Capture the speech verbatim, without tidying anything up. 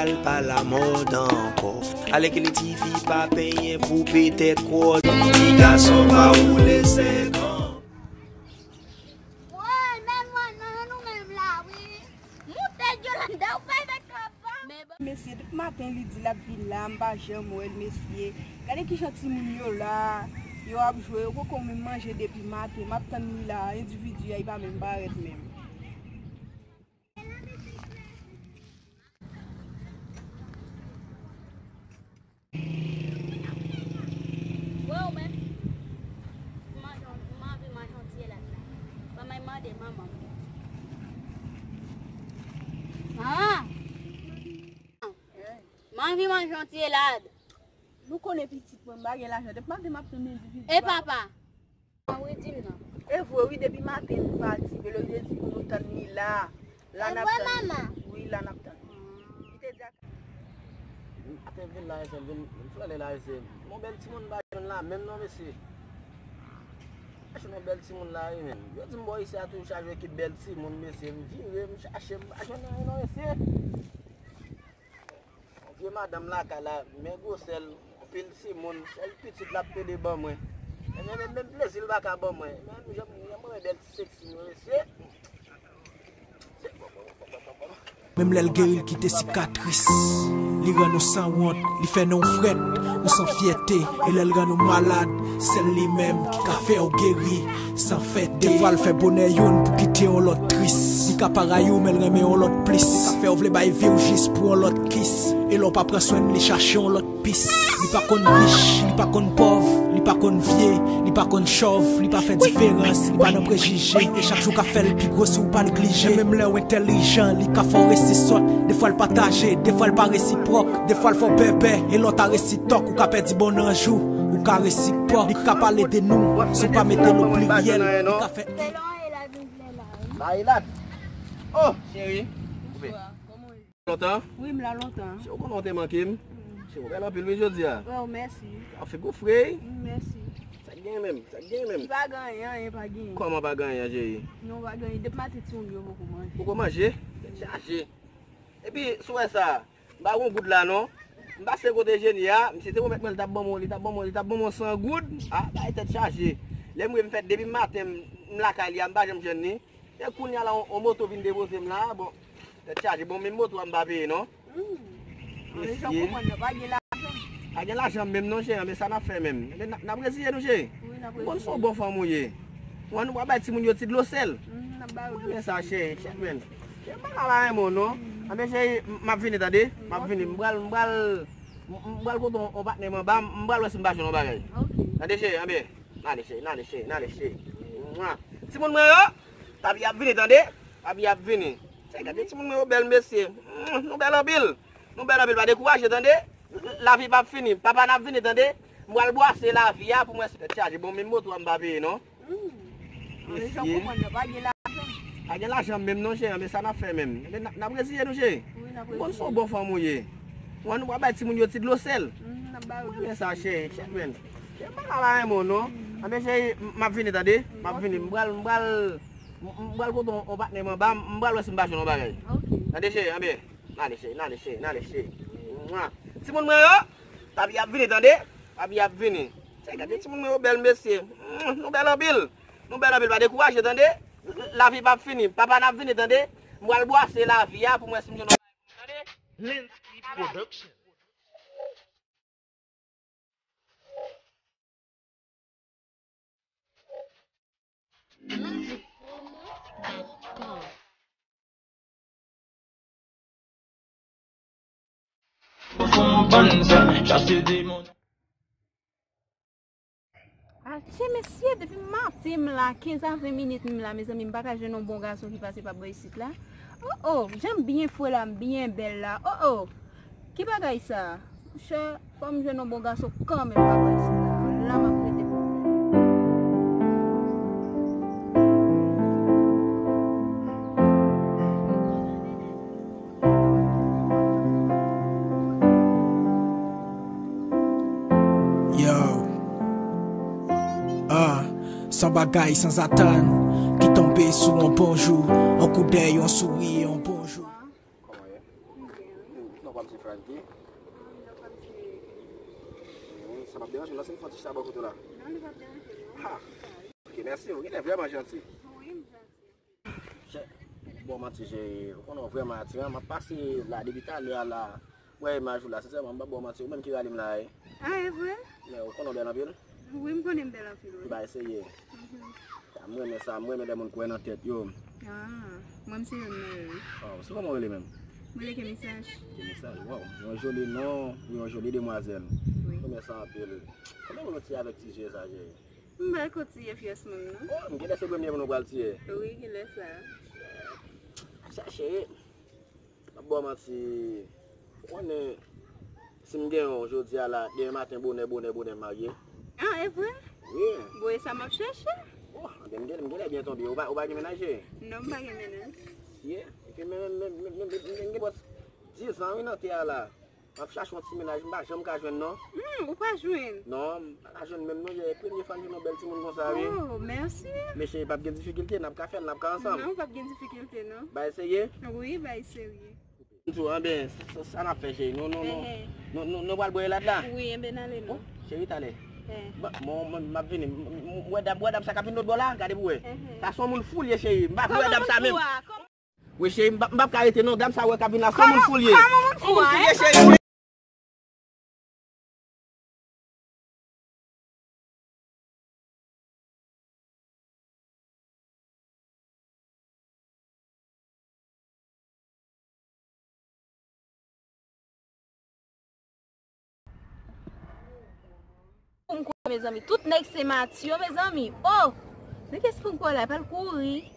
Al pa lamòd ankò. Alèkile tifi pa penyen pou petèt kwò. Ti gason pa woule senkant. Woy, men mwen nan nou menm la, wi. Moute Yolanda, ou pa met twòp bon. Mesye, depi maten li di l ap vin la, m pa janm wè l, mesye. Gade kijan timoun yo la, yo ap jwe, yo poko menm manje depi maten. M ap tann li la, endividi a, li pa menm parèt menm. Wè ou menm? M anvi manje yon ti elad la. Ban mwen mande manman m. Manman! M anvi manje yon ti elad. Nou konnen pitit mwen, m pa gen lajan. Depi maten m ap tann endividi a. E papa? Wi, di m non. E vre, wi, depi maten li pati, Melody di pou nou tann li la. La n ap tann li. Wi, la n ap tann li. Li te di ak... Maten vin la, mesye, vin, vin flane la, mesye. Yon bèl timoun m pa jwenn la menm non, mesye. Mache yon bèl timoun la, wi, menm. Yo di m bò isi a toujou chaje ekip bèl timoun, mesye. M vire, m chache, m pa jwenn anyen non, mesye. Yon vye madanm lakay la, men gwosè l, anpil timoun, sèl pitit l ap pede ban mwen. Ebyen, menm, menm plezi l pa ka ban mwen. Men jan, jan mwen renmen bèl ti seksi, mesye. Menm lè l geri, l kite sikatris. Li rann ou san wont, li fè non w frèt, ou san fyète. E lè l rann ou malad, sèl li menm ki ka fè w geri san fète. Defwa l fè bonè youn pou kite yon lòt tris. Li ka pa rayi w, men l renmen yon lòt plis. Li ka fè w vle bay vi w jis pou yon lòt kis. E lè w pa pran swen l, li chache yon lòt pis. Li pa konn rich, li pa konn pòv, li pa konn vye, li pa konn chòv, li pa fè diferans, li pa nan prejije. E chak jou ka fè l pi gwo si w pa neglije. E menm lè w entèlijan, li ka fè w resi sòt. Defwa l pataje, defwa l pa resipwòk, defwa l fè w bèbè, e lè w ta resi tòk, ou ka pèdi bon nan jou, ou ka resi pòk. Li ka pale de nou, si w pa mete l o pliryèl, li ka fè... Ba Elad. Oh, cheri. Lontan? Wi, m la lontan. Cheri, ou konnen w te manke m. Cheri, ou bèl anpil wi jodi a. Oh, mèsi. Ou fè gwo fre. Mèsi. Sa k genyen menm? Sa k genyen menm? Pa gen anyen, anyen pa genyen. Kòman pa gen anyen, cheri? Non, pa gen anyen. Depi maten timoun yo poko manje. Poko manje? Tèt chaje. Epi, si w wè sa, m pa gen yon goud la non. M pase kote Jeni a, misye te pwomèt mwen li t ap ban mwen, li t ap ban mwen, li t ap ban mwen san goud. Ah, bagay tèt chaje. Lè m rive m fè depi maten m, m lakay li a, m pa janm jwenn li. E kounye a la, on, on moto vin depoze m la, bon, tèt chaje. Bon, menm moto a m pa peye non. Mesye. Pa gen lajan. Pa gen lajan menm non, cheri, men sa n ap fè menm? N, n ap reziye nou, cheri. M konn se yon bon fanm ou ye. Ou wè nou pral bay timoun yo ti dlo sèl. Mwen renmen sa, cheri. Cheri, men. Cheri, m pa ka pa renmen w non. Anben, cheri, m, m ap vini, tande. M ap vini. M pral, m pral, m, m pral kote yon, yon patnè m anba, m pral wè si m pa jwenn yon bagay. Tande, cheri, anben. N ale, cheri, n ale, cheri, n ale, cheri. Mwa. Timoun mwen yo, papi ap vini, tande. Papi ap vini. Cheri, gade timoun mwen yo bèl, mesye. Mm, nou bèl anpil. Nou bèl anpil, pa dekouraje, tande. Lavi p ap fini. Papa n ap vini, tande. M pral bwase lavi a pou mwen. Tèt chaje, bon, menm moto a m pa peye, non. Mesye. Pa gen lajan menm non, cheri, men sa n ap fè menm? N ap, n ap reziye nou, cheri. M konn se yon bon fanm ou ye. Ou wè nou pral bay timoun yo ti dlo sèl. Mwen renmen sa, cheri. Cheri, men. Cheri, m pa ka pa renmen w non. Anben, cheri, m, m ap vini, tande. M ap vini. M pral, m pral, m, m pral kote yon, yon patnè m anba, m pral wè si m pa jwenn yon bagay. Tande, cheri, anben. N ale, cheri, n ale, cheri, n ale, cheri. Mwa. Timoun mwen yo, papi ap vini, tande. Papi ap vini. Cheri, gade timoun mwen yo bèl, mesye. Mm, nou bèl anpil. Nou bèl anpil, pa dekouraje, tande. Lavi p ap fini. Papa n ap vini, tande. M pral bwase lavi a pou mwen si m jwenn yon bagay. Tande. Lensky Production. Mizik promo dot com. Fon bann zam, chache demon. Atchè, mesye, depi maten m la, kenz a ven minit m la, mezanmi, m pa ka jwenn yon bon gason ki pase pa bò isit la. Oh, oh, jan m byen fre la, m byen bèl la. Oh, oh, ki bagay sa? Monchè, fò m jwenn yon bon gason kanmenm pa bò isit la. La m ap rete pou mwen. Yo. Ah, se yon bagay sanzatann ki tonbe sou yon bon jou, yon koudèy, yon souri, yon bon jou. Kòman ye? Non, pa Ti Frankie. Hmm, sa p ap deranje w, lanse m fè yon ti chita bò kote w la. Non, li p ap deranje, non. Ha! Ok, mèsi, ou genlè vrèman janti. Wi, m janti. Chè, bon manti, cheri, ou konnen w vrèman atiran. M ap pase la depi talè a la. Wè imaj ou la, sensèman, m p ap ba w manti, ou menm ki rale m la, wi. Ah, e vre? Men ou konnen w bèl anpil. Wi, m konnen m bèl anpil, wi. M ba eseye. Mhm. Sa, m renmen sa, m renmen lè moun kwè nan tèt yo. Ah, mwen m se youn nan yo, wi. Oh, se kòman w rele menm? Mwen rele Kemisaj. Kemisaj, waw. Yon joli non, yon joli demwazèl. Wi. M renmen sa anpil. Konbyen moun ou tiye avèk ti je sa, cheri? M bèl ko tiye fyès moun, non. Oh, m genlè se premye moun ou pral tiye. Wi, genlè sa. Sa, cheri. M ap ba w manti. Ou konnen, si m gen yon jodi a la, demen maten bonè, bonè, bonè, m marye. Ah, e vre? Wi. Bon, e sa m ap chèche. Oh, anben m gen, m genlè byen tonbe. Ou pa, ou pa gen mennaj, cheri? Non, m pa gen mennaj. Yeah. Epi men, men, men, men, men, men, m gen pwès diz an, wi, nan tè a la. M ap chache yon ti mennaj, m pa janm ka jwenn, non. Hmm, ou pa jwenn? Non, m pa ka jwenn menm, non. Se premye fwa m jwenn yon bèl timoun konsa, wi. Oh, mèsi. Men cheri, p ap gen difikilte, n ap ka fè l, n ap ka ansanm. Non, p ap gen difikilte, non. Bay serye? Wi, bay serye. M di w, anben, sa, sa, sa n ap fè, cheri? Nou, nou, nou, nou, nou, nou pral bwè elad la? Wi, enben n ale non. Oh, cheri, talè. Bon, mwen, mwen, m ap vini. M, m, m, wè dam, wè dam sa k ap vin lòt bò la? Gade pou wè. Sa se yon moun fou l ye, cheri. M pa vle wè dam sa menm. Wi, cheri, m p ap, m p ap ka rete non. Dam sa wè k ap vin la, se yon moun fou l ye. Kòman moun fou a, cheri? Pou m kwè, mezanmi, tout nèg se mati yo, mezanmi. Oh! Men kès pou m kwè la, pral kouri.